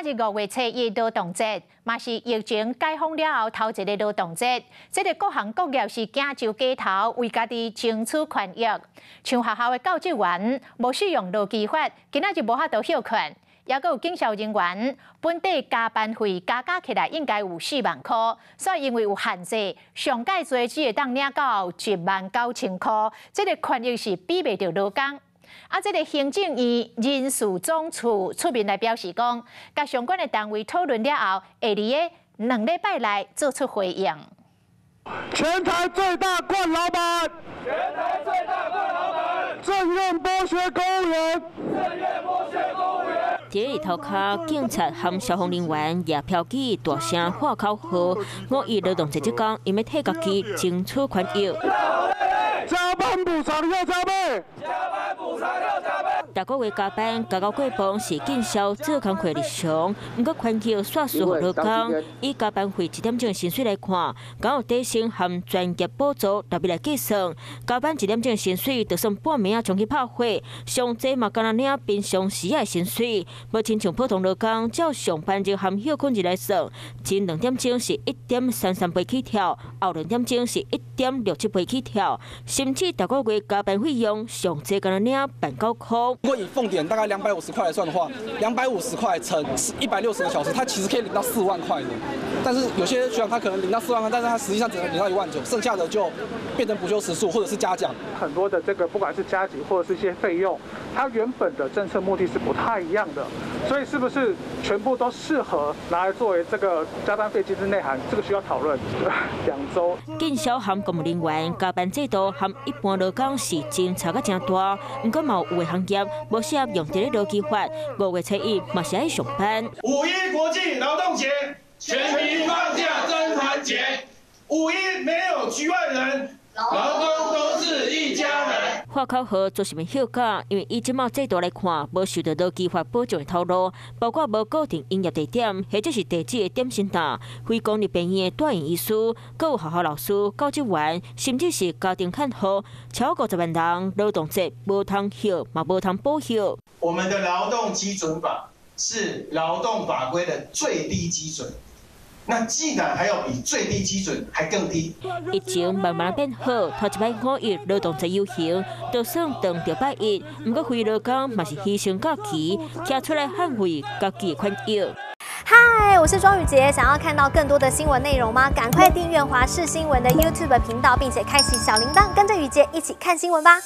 今仔日5月初一勞動節，嘛是疫情解封了後頭一个勞動節。這个各行各業是驚就街頭為家己爭取權益。像學校的教職員無適用勞基法，今仔日無法度歇睏。抑閣有警消人員本底加班費加加起來應該有4萬箍，所以因為有限制，上蓋濟只會當領到1萬9千箍，這个權益是比袂著勞工。啊，這个行政院人事總處出面來表示講，佮相關的單位討論了後，會佇咧2禮拜內做出回應。全台最大慣老闆，全台最大慣老闆，政院剝削公務員，政院剝削公務員。佇咧日頭跤，警察和消防人員舉飄旗大聲喊口號，五一勞動節這工，𪜶欲替家己爭取權益。加班補償要加倍，加班補償要加倍。逐個月加班加到過磅是警消做工課日常，毋過權益煞輸予勞工。以加班費一點鐘薪水來看，敢有底薪和專業補助特別來計算，加班一點鐘薪水就算半暝仔衝去拍火，上濟嘛敢若領平常時的薪水，無親像普通勞工照上班日和歇睏日來算，前2點鐘是1.33倍起跳，後2點鐘是1.67倍起跳，甚至逐個月加班費用上濟敢若領萬9箍。如果以鳳點大概250塊來算的話，250塊乘160個小時，他其實可以領到4萬塊的。但是有些學長他可能領到4萬塊，但是他實際上只能領到1萬9，剩下的就變成補休時數或者是嘉獎。很多的這個不管是加給或者是一些費用，它原本的政策目的是不太一樣的，所以是不是全部都適合拿來作為這個加班費機制內涵？這個需要討論2週。警消和公務人員加班制度和一般勞工是真差甲誠大，毋過嘛有的行業無適合用這个勞基法，5月初一嘛是愛上班。五一國際勞動節，全民放假真團結。五一沒有局外人，勞工都是一家人。喊口號做啥物休假？因為以這馬制度來看，無受著勞基法保障的頭路，包括無固定營業地點，或者是地址的點薪站，非公立病院的住院醫師，閣有學校老師、教職員，甚至是家庭看護，超過50萬人勞動節無通休，嘛無通補休。我們的勞動基準法是勞動法規的最低基準。那既然還要比最低基準還更低，疫情慢慢變好，頭一擺五一勞動節遊行，就算當著拜一，毋過非勞工嘛是犧牲假期，站出來捍衛家己的權益。嗨，我是莊宇傑，想要看到更多的新聞內容嗎？趕快訂閱華視新聞的 YouTube 頻道，並且開啟小鈴鐺，跟着宇傑一起看新聞吧。